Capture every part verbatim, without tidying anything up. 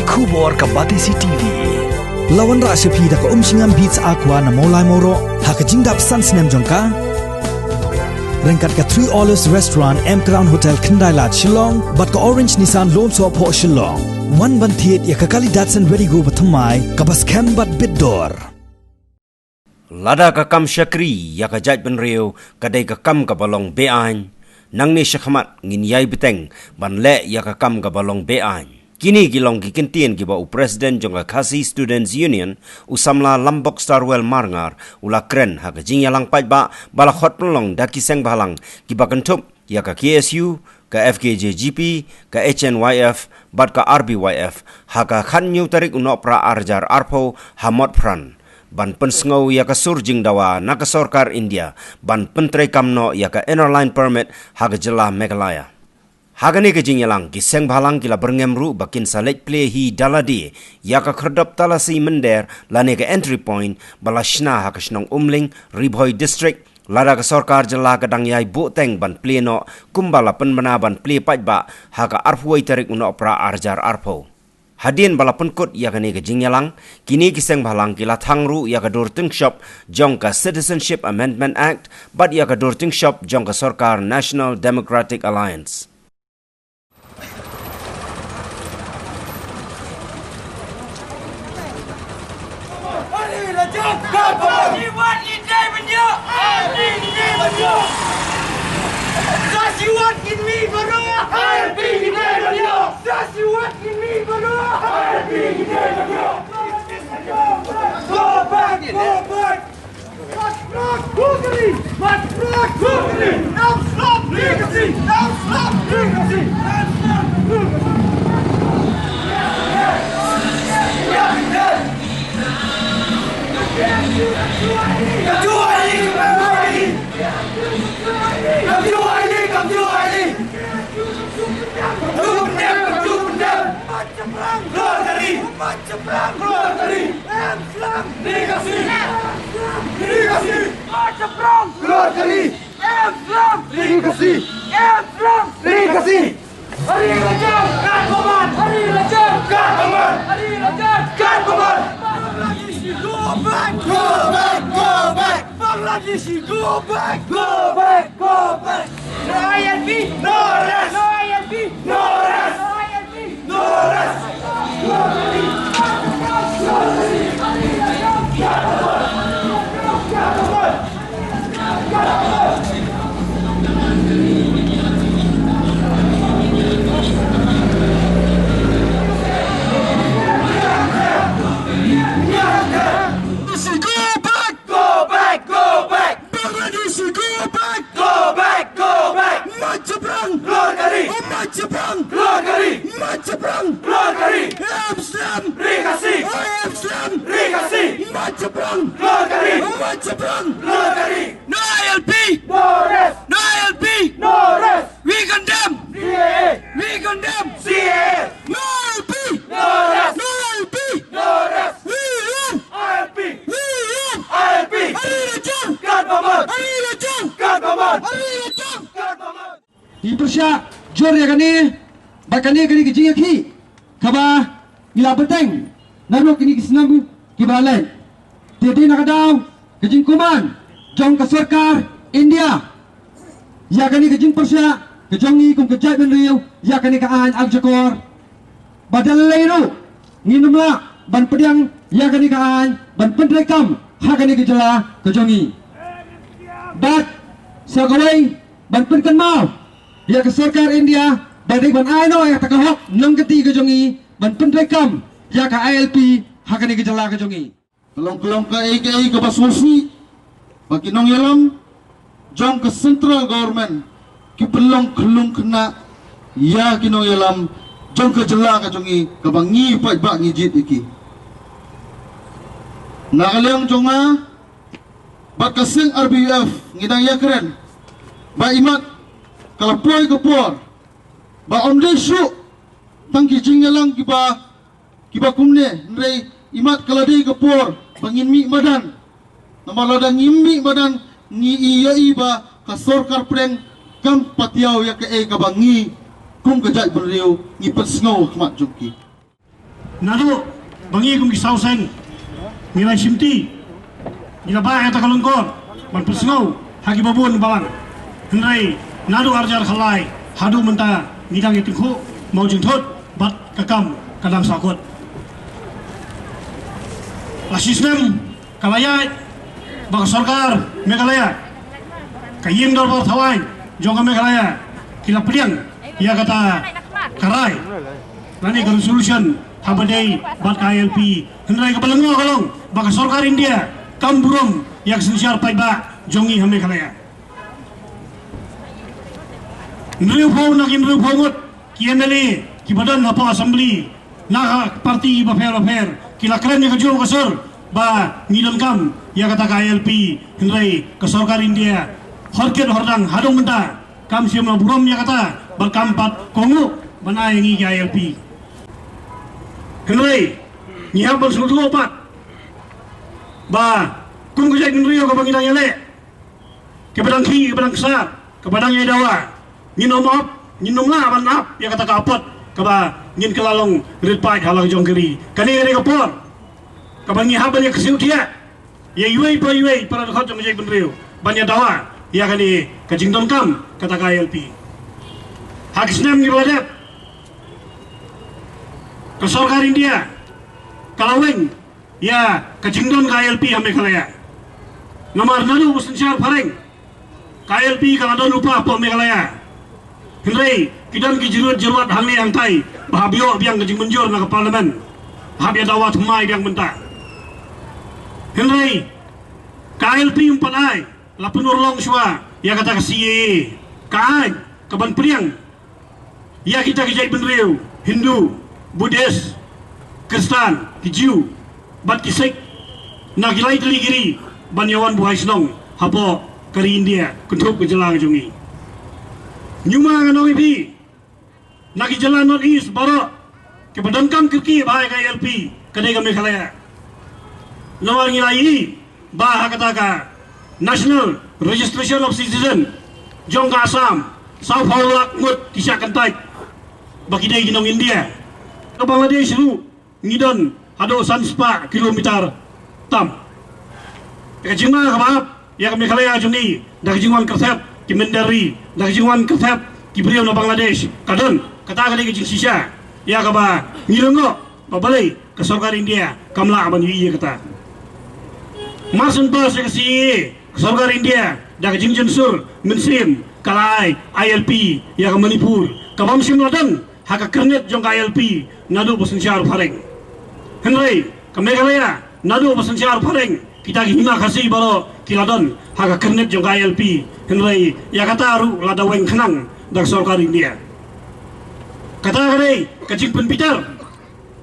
Khubor ka Batesi T V. La wanrah sha phi da ka Umshngam Beats Aqua na Mawlai Mawroh ha ka jingdap san snem jong ka. Ryngkat ka Three Olives Restaurant, M Crown Hotel, Khyndai Lad, Shillong, bad ka Orange Nissan Lumsohphoh, Shillong. Wan ban thied ïa ka kali Datsun Redi-GO bathymmai kaba skhem bad bit dor. Lada ka kam shakri ïa ka jaitbynriew ka dei ka kam kaba long be-aiñ, nangne shakhmat ngin ïai bteng ban leh ïa ka kam kaba long be-aiñ. Kine ki long ki kyntien kiba u President jong ka Khasi Students Union, u samla Lambok Starwell Marngar, u la kren ha ka jingïalang paidbah ba la khot pynlong da ki seng bhalang kiba kynthup ïa ka K S U, ka F K J G P, ka H N Y F bad ka R B Y F ha ka khathynñiew tarik u Nohprah arhajar arphew ha Motphran, ban pynsngew ïa ka sur jingdawa na ka sorkar India ban pyntreikam noh ïa ka Inner Line Permit ha ka jylla Meghalaya. Ha kane ka jingïalang, ki seng bhalang ki la byrngem ruh ba kin sa leit plie hi da lade ïa ka khyrdop talasi mynder lane ka entry point ba la shna ha ka shnong Umling, Ri Bhoi District, lada ka sorkar jylla ka dang ïai buhteng ban plie noh kumba la pynbna ban plie paidbah ha ka arphew wei tarik u Nohprah arhajar arphew. Hadien ba la pynkut ïa kane ka jingïalang, kine ki seng bhalang ki la thang ruh ïa ka dur tyngshop jong ka Citizenship Amendment Act bad ïa ka dur tyngshop jong ka sorkar National Democratic Alliance. Go back, go back. March Front! March Front! End Slum Legacy! End Slum Legacy! End Slum Legacy! March Front! March Front! End Slum Legacy! Legacy! March Front! Glory! End Slum Legacy! End Slum Legacy! Hari Rajang, kat paman! Hari Rajang, kat paman! Hari Rajang, kat paman! Bangladeshi, go back! Go back! Go back! Bangladeshi, go back! Go back! Go back! No I L P! No rest! No I L P! No rest! No I L P! No rest! Go back! Go back! Go back! Bangladeshi, go back! Go back! Go back! March Front! Glory! March Front! Glory! March Front! Glory! End Slum! Legacy! End Slum! Legacy! March Front! Glory! March Front! Glory! No I L P! No rest! No I L P! No rest! We condemn! C A A! We condemn! C A A! No I L P! No rest! No I L P! No rest! We want! I L P! We want! I L P! Hari Rajang! Kat paman! Hari Rajang! Kat paman! Hari Rajang! Kat paman! Ngi pyrshah jur ïa kane, ba kane kane ka jingïakhih kaba ngi la bteng naduh kine ki snem kiba la leit. Te dei na ka daw ka jingkuman jong ka sorkar India ïa kane ka jingpyrshah ka jong ngi kum ka jaitbynriew ïa kane ka aiñ akjakor. Ba da lei ruh ngin ym lah ban pdiang ïa kane ka aiñ ban pyntreikam ha kane ka jylla ka jong ngi. Bad sa kawei ban pynkynmaw ïa ka sorkar India ba dei ban ai noh ïa kata ka hok nongkynti ka jong ngi ban pyntreikam ïa ka I L P ha kane ka jylla ka jong ngi. Ka long, ka long kaei kaei kaba sngewsih ba ki nongïalam jong ka central government ki pynlong khyllung khynnah ïa ki nongïalam jong ka jylla ka jong ngi kaba ngi paidbah ngi jied ïa ki. Na ka liang jong nga bad ka seng R B Y F ngi dang ïakren ba imat ka la poi ka por ba ym dei shuh tang ki jingïalang kiba kiba kumne, hynrei imat ka la dei ka por ba ngin mih madan. Namar lada ngim mih madan, ngi ïohi ba ka sorkar pdeng kam patiaw ïa kaei kaba ngi kum ka jaitbynriew ngi pynsngew ha khmat jong ki. Naduh ba ngi kum ki saw seng ngi la shimti, ngi la bah ïa kata ka lyngkor ban pynsngew ha kiba bun balang. Hynrei naduh arhajar khatlai haduh mynta ngi dang ïa tyngkhuh mawjingthut bad ka kam ka dang sahkut. La shisnem ka la ïaid ba ka sorkar Meghalaya, ka ïing dorbar thaw aiñ jong ka Meghalaya, ki la pdiang ïa kata ka rai lane ka resolution haba dei bad ka I L P. Hynrei kaba lyngngoh ka long ba ka sorkar India kam burom ïa ka synshar paidbah jong ngi ha Meghalaya. Hynriewphew na ki hynriewphew ngut ki M L A kiba don hapoh Assembly na ka party bapher bapher ki la kren ïa kajuh ka sur ba ngi donkam ïa kata ka I L P. Hynrei ka sorkar India hor kit hor dang haduh mynta kam shym la burom ïa kata bad kam pat kohnguh ban ai ïa ngi ka I L P. Hynrei ngi hap ban sngewthuh pat ba kum ka jaitbynriew kaba ngi dang ïaleh, kaba dang khih, kaba dang ksar, kaba dang ïa dawa, ngin ym ap, ngin ym lah ban ap ïa kata ka apot kaba ngin kylla long rit paid ha la ka jong ka ri. Kane ka dei ka por kaba ngi hap ban ïa ksiew thiah ïa iwei pa iwei para dkhot jong ka jaitbynriew ban ïa dawa ïa kane ka jingdonkam kata ka I L P. Ha ki snem kiba la dep, ka sorkar India ka la weng ïa ka jingdon ka I L P ha Meghalaya. Namar naduh ba synshar phareng ka I L P ka la don lypa hapoh Meghalaya. Hynrei ki don ki jingruh jingruh hangne hangtai ba hap ïoh biang ka jingmynjur na ka Parliament, hap ïa dawa thymmai biang mynta. Hynrei ka I L P ym pat ai, la pynurlong shuwa ïa kata ka C A A, ka aiñ kaban pdiang ïa kita ki jaitbynriew Hindu, Buddhist, Khristan, ki Jiw bad ki Sikh na ki lai tylli ki ri ban ïa wan buhai shnong hapoh ka ri India, kynthup ka jylla ka jong ngi. Ngi ma nga nong ïa phi, na ki jylla North East baroh kiba donkam kyrkieh ba ai ka I L P ka dei ka Meghalaya. Namar ngi la ïohi ba ha kata ka National Registration of Citizen jong ka Assam, sawphew lak ngut ki shah kyntait ba ki dei ki nong India. Ka Bangladesh ruh ngi don haduh san spah kilometer tam. Ka jingma kaba ap ïa ka Meghalaya jong ngi da ka jingwan kyrthep ki mynder ri, da ka jingwan kyrthep ki briew na Bangladesh ka don. Kata ka dei ka jingshisha ïa kaba ngi lyngngoh ba balei ka sorkar India kam lah ban ïohi ïa kata. Mar shen pass ïa ka C A A, ka sorkar India da ka jingjynsur mynsiem ka la ai I L P ïa ka Manipur, kabym shym la don ha ka kyrngit jong ka I L P naduh ba synshar phareng. Hynrei ka Meghalaya naduh ba synshar phareng, kita ki hima Khasi baroh ki la don ha ka kyrngit jong ka I L P. Hynrei ïa kata ruh la da weng khnang da ka sorkar India. Kata ka dei ka jingpynbitar,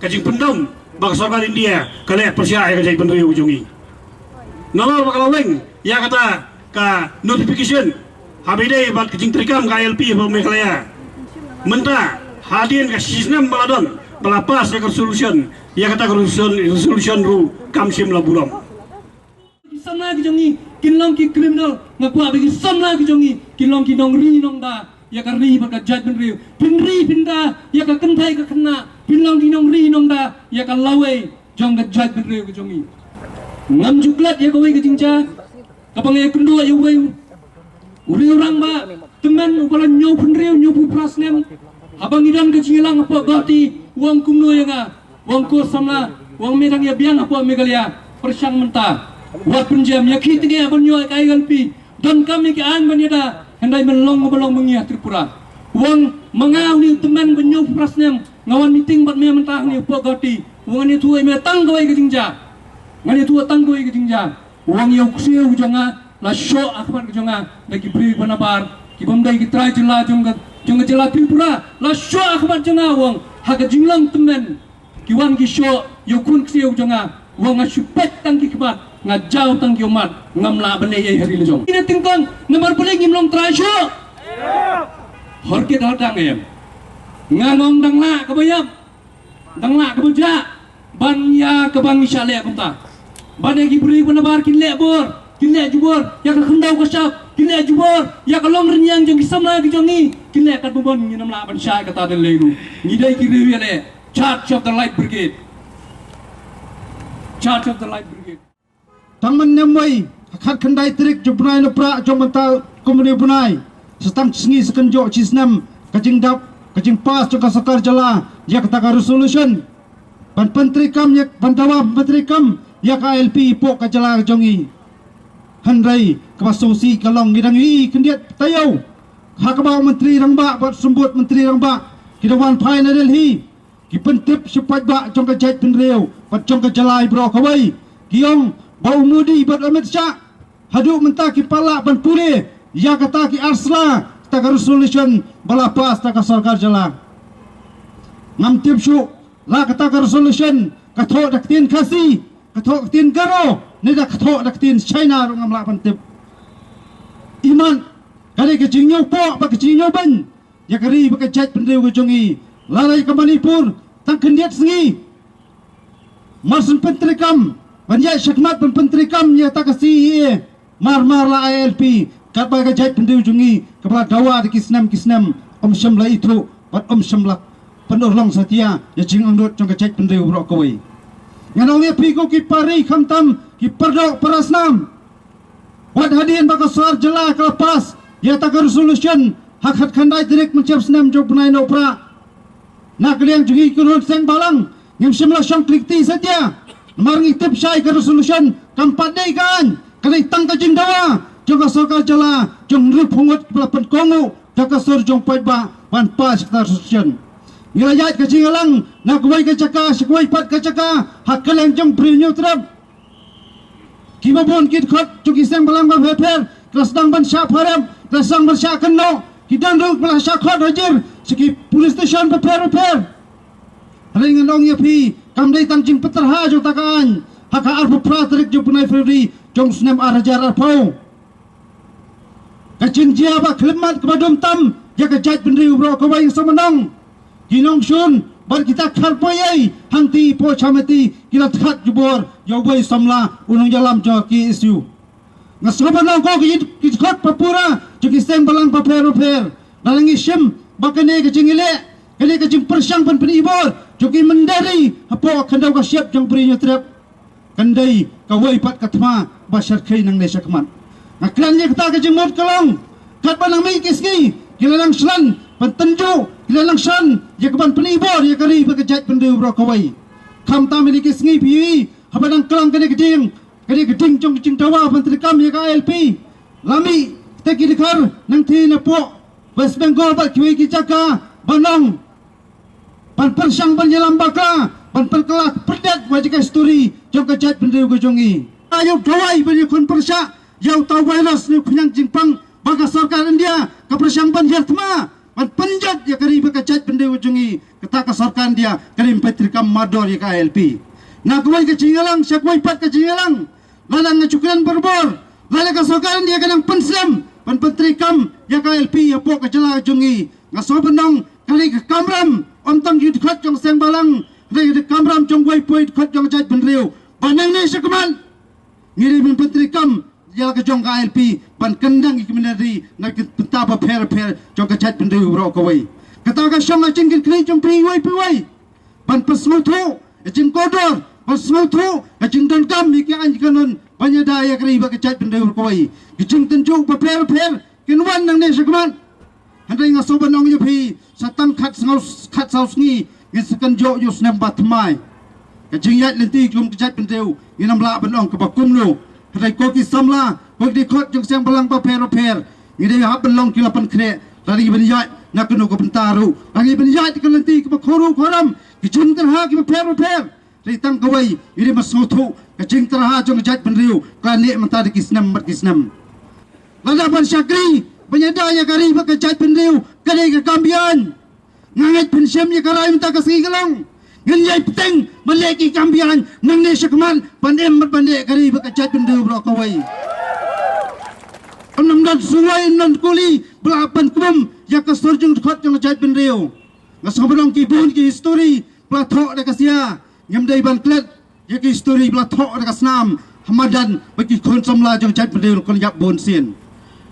ka jingpyndom ba ka sorkar India ka leh pyrshah ïa ka jaitbynriew jong ngi. Nalor ba ka la weng ïa kata ka notification haba ïadei bad ka jingtreikam ka I L P hapoh Meghalaya, mynta hadien ka shisnem ba la don ba la pass ïa ka resolution, ïa kata ka resolution, resolution ruh kam shym la burom. Ki samla ki jong ngi kin long ki criminal, nga kwah ba ki samla ki jong ngi kin long ki nongri nongda ïa ka ri bad ka jaitbynriew. Phin ri phin da ïa ka kynthei ka khynnah, phin long ki nongri nongda ïa ka lawei jong ka jaitbynriew ka jong ngi. Ngam ju klet ïa kawei ka jingjia kaba nga ïakynduh ïa uwei u riew rangbah tymmen uba la hynñiewphew hynriew hynñiewphew phra snem. Haba ngi don ka jingïalang hapoh Guwahati, u ong kumno ïa nga, u ong ko samla, u ong me dang ïa biang hapoh Meghalaya, pyrshang mynta. Wat pynjem, ïa khie tnga ban ïoh ka I L P. Donkam ïa ki aiñ ban ïada, hynrei men long ba long ma ngi ha Tripura. U ong ma nga une u tymmen ba hynñiewphew phra snem, nga wan meeting bad me mynta hangne hapoh Guwahati. U ong ngan ïathuh ïa me tang kawei ka jingjia. Ngan ïathuh tang kawei ka jingjia. U ong ïa u ksiew jong nga la shoh ha khmat ka jong nga da ki briew ba nabar, ki bym dei ki trai jylla jong ka, jong ka jylla Tripura, la shoh ha khmat jong nga, u ong ha ka jinglong tymmen ki wan ki shoh ïa u khun ksiew jong nga, u ong nga shu peit tang ki khmat, nga jaw tang ki ummat, ngam lah ban leh ei ha ri la jong. Ina tyngkong namar balei ngim long trai shuh. Hor kit hor dang em. Nga ong dang lah kaba ïap, dang lah kaba jah ban ïa kaba ngi shah leh kumta. Ban ïa ki briew ba nabar kin leh bor, kin leh jubor ïa ka khyndew ka shap, kin leh jubor ïa ka long rynïeng jong ki samla ki jong ngi, kin leh katba mon. Ngin ym lah ban shah kata da lei ruh. Ngi dei ki riew ïaleh, Church of the Light Brigade. charge of the Light Brigade. Tang mynne mynwei, ha khatkhyndai tarik jong u bnai Nohprah jong mynta kum une u bnai, sa tang shi sngi sa kynjoh shi snem ka jingdap, ka jingpass jong ka sorkar jylla ïa kata ka resolution ban pyntreikam, ïa ban dawa ban pyntreikam ïa ka I L P hapoh ka jylla jong ngi. Hynrei kaba sngewsih ka long ngi dang ïohi khyndiat taïew ha kaba u Myntri Rangbah bad Symbud Myntri Rangbah ki da wan phai na Delhi, ki pyntip sha u paidbah jong ka jaitbynriew bad jong ka jylla baroh kawei. Ki ong ba u Modi bad u Amit Shah haduh mynta kim pat lah ban pule ïa kata ki ar sla, kata ka resolution ba la pass da ka sorkar jylla. Ngam tip shuh la kata ka resolution ka thoh da ka ktien Khasi, ka thoh da ka ktien Garo, ne da ka thoh da ka ktien China ruh ngam lah ban tip. Imat ka dei ka jingñiew poh bad ka jingñiew beiñ ïa ka ri bad ka jaitbynriew ka jong ngi. Lada ïa ka Manipur tang khyndiat sngi mar shen pyntreikam, ban ïaid shakhmat ban pyntreikam ïa kata ka C A A, mar mar la I L P, katba ka jaitbynriew jong ngi kaba la dawa da ki snem ki snem, ym shym la ithuh bad ym shym la pynurlong satia ïa jingangnud jong ka jaitbynriew baroh kawei. Ngan ong ïa phi ko ki para ri khamtam ki para doh para snam, wat hadien ba ka sorkar jylla ka la pass ïa kata ka resolution ha khatkhyndai tarik mynta snem jong u bnai Nohprah, na ka liang jong ngi ki khun seng bhalang ngim shym la shong kli kti satia. Namar ngi tip shai ka resolution kam pat dei ka aiñ, ka dei tang ka jingdawa jong ka sorkar jylla, jong hynriewphew ngut kiba la pynkohnguh da ka sur jong u paidbah ban pass kata ka resolution. Ngi la ïaid ka jingïalang na kawei ka jaka sha kawei pat ka jaka ha kylleng jong Bri Hynñiewtrep. Kiba bun ki dkhot jong ki seng bhalang bapher bapher ki la sdang ban shah pharem, ki la sdang ban shah kynnoh, ki don ruh kiba la shah khot hajir sha ki police station bapher bapher. Hynrei ngan ong ïa phi, kam dei tang jingpyntrha jong kata ka aiñ ha ka arphew phra tarik jong u bnai February jong u snem ar hajar arphew. Ka jingjia ba khlem mat kaba dum tam ïa ka jaitbynriew baroh kawei, nga sngewbha ban ong. Ki nongshun bad kita khar poi ei hangti poh Chameti ki la thad jubor ïa uwei u samla u nongïalam jong ka K S U. Nga sngewbha ban ong ko ki, ki dkhot ba pura jong ki seng bhalang bapher bapher. Lada ngi shim ba kane ka jingïaleh, kane ka jingpyrshang ban pynibor jong ki mynder ri hapoh khyndew ka shyiap jong Bri Hynñiewtrep, kan dei kawei pat ka thma ba shyrkhei nangne shakhmat. Nga kren ïa kata ka jingmut ka long katba nang mih ki sngi ki la nang shlan ban tynjuh, ki la nang shlan ïa ka ban pynibor ïa ka ri bad ka jaitbynriew baroh kawei. Khamtam ïa ki sngi phi ïohi haba nang klang kane ka ding, kane ka ding jong ka jingdawa ban treikam ïa ka I L P, la mih kita ki dkhar nangtei napoh West Bengal bad kiwei ki jaka ban ong ban pyrshang ban ïalam bakla, ban pynkylla pyrdet wat ïa ka histori jong ka jaitbynriew ka jong ngi. Ïa u dawai ban ïakhun pyrshah ïa uta u virus ne u khñiang jingpang ba ka sorkar India ka pyrshang ban hiar thma ban pynjot ïa ka ri bad ka jaitbynriew ka jong ngi. Kata ka sorkar India ka dei ban pyntrei kam mardor ïa ka I L P. Na kawei ka jingïalang sha kawei pat ka jingïalang, lada nga ju kren barabor, lada ka sorkar India ka nang pynslem ban pyntrei kam ïa ka I L P hapoh ka jylla ka jong ngi, nga sngewbha ban ong ka dei ka kamram, ym tang ki dkhot jong seng bhalang, ka dei ka kamram jong uwei pa uwei dkhot jong ka jaitbynriew ba nangne shakhmat ngi dei ban pyntrei kam ïa la ka jong ka I L P ban kyndang ïa ki mynder ri na ki bynta bapher bapher jong ka jaitbynriew baroh kawei. Kata ka shong ka jingkynkhlieh jong phi uwei pa uwei ban pynsngewthuh ka jingkordor, ban sngewthuh ka jingdonkam ïa ki aiñ ki kanun ban ïada ïa ka ri bad ka jaitbynriew baroh kawei. Ki jingtynjuh bapher bapher kin wan nangne shakhmat. Hynrei nga sngewbha ban ong ïa phi, sa tang khat sngew, khat saw sngi ngin sa kynjoh ïa u snem ba thymmai. Ka jingïaid lynti kum ka jaitbynriew ngin ym lah ban ong kaba kumno. Hynrei ko ki samla, ko ki dkhot jong seng bhalang bapher bapher, ngi dei hap ban long ki la pynkhreh, lada ngi ban ïaid na kano ka bynta ruh, lada ngi ban ïaid ka lynti kaba khruh khram, ki jingtyrha kiba pher bapher. Hynrei tang kawei ngi dei ban sngewthuh, ka jingtyrha jong ka jaitbynriew ka la neh mynta da ki snem bad ki snem. Lada ban shakri ban ïada ïa ka ri bad ka jaitbynriew ka dei ka kam biang. Nga ngeit phin shem ïa ka rai mynta ka sngi ka long, ngin ïai bteng ban leh ki kam biang nangne shakhmat ban im bad ban leh ka ri bad ka jaitbynriew baroh kawei. Ym don suwai, ym don kuli ba la pynkhlaiñ ïa ka sur jingdkhot jong ka jaitbynriew. Nga sngewbha ban ong ki bun ki histori ba la thoh da ka sia, ngim dei ban klet ïa ki histori ba la thoh da ka snam ha madan ba ki khun samla jong ka jaitbynriew la khun ïap bun sien.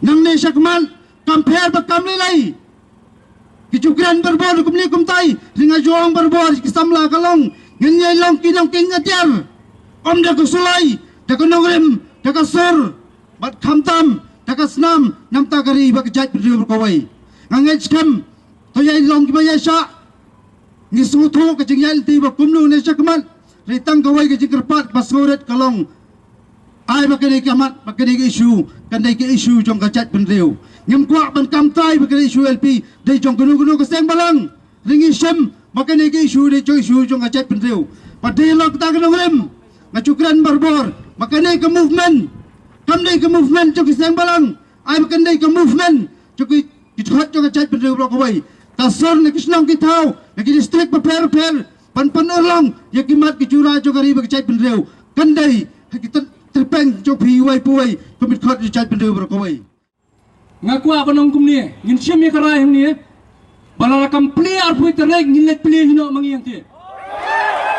Nangne shakhmat kam pher ba kam lei lei. Ki ju kren barabor kumne kumtai, hynrei nga ju ong barabor ki samla ka long, ngin ïai long ki nongkieng atiar. Ym da ka sulai, da ka nongrim, da ka sur, bad khamtam da ka snam, namar ka ri bad ka jaitbynriew baroh kawei. Nga ngeit skhem, to ïa long kiba ïaishah. Ngi sngewthuh ka jingïaid lynti ba kumno ne shakhmat, hynrei tang kawei ka jingkyrpad ba sngewrit ka long, ai ba kane ka mat, ba kane ka issue kan dei ka issue jong ka jaitbynriew. Ngim kwah ban kam trai ba kane ka issue L P dei jong kano kano ka seng balang. Hynrei ngi shem ba kane ka issue dei jong, issue jong ka jaitbynriew. Ba dei la kata ka nongrim, nga ju kren barabor ba kane ka movement kam dei ka movement jong ki seng balang, ai ba kan dei ka movement jong ki, ki dkhot jong ka jaitbynriew baroh kawei. Ka sur na ki shnong ki thaw, na ki district bapher bapher, ban pynurlong ïa ki mat ki jura jong ka ri bad ka jaitbynriew, kan dei ha ki tyrpeng jong phi iwei pa iwei, kum ki dkhot jong ka jaitbynriew baroh kawei. Nga kwah ban ong kumne, ngin shim ïa ka rai hangne, ba lada kam plie arphew tarik, ngin leit plie hi noh ma ngi hangtei.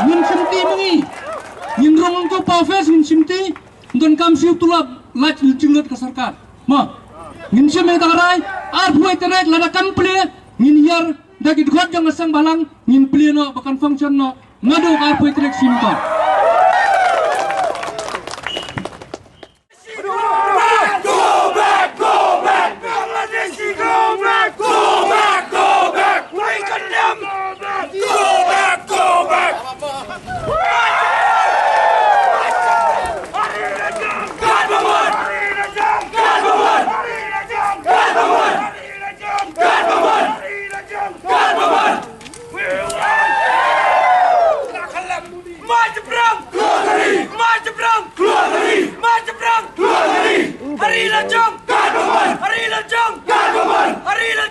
Ngin shim ti ma ngi. Ngin rung hangto pa office, ngin shim ti, ngin kam siew tulop, lait jingleit ka sorkar. Mo. Ngin shim ïa ka rai, arphew tarik lada kam plie, ngin ïar da ki dkhot jong ka seng balang, ngin plie noh ba kan function noh naduh ka arphew tarik shim to. Hari la jong. Hari la jong. Hari la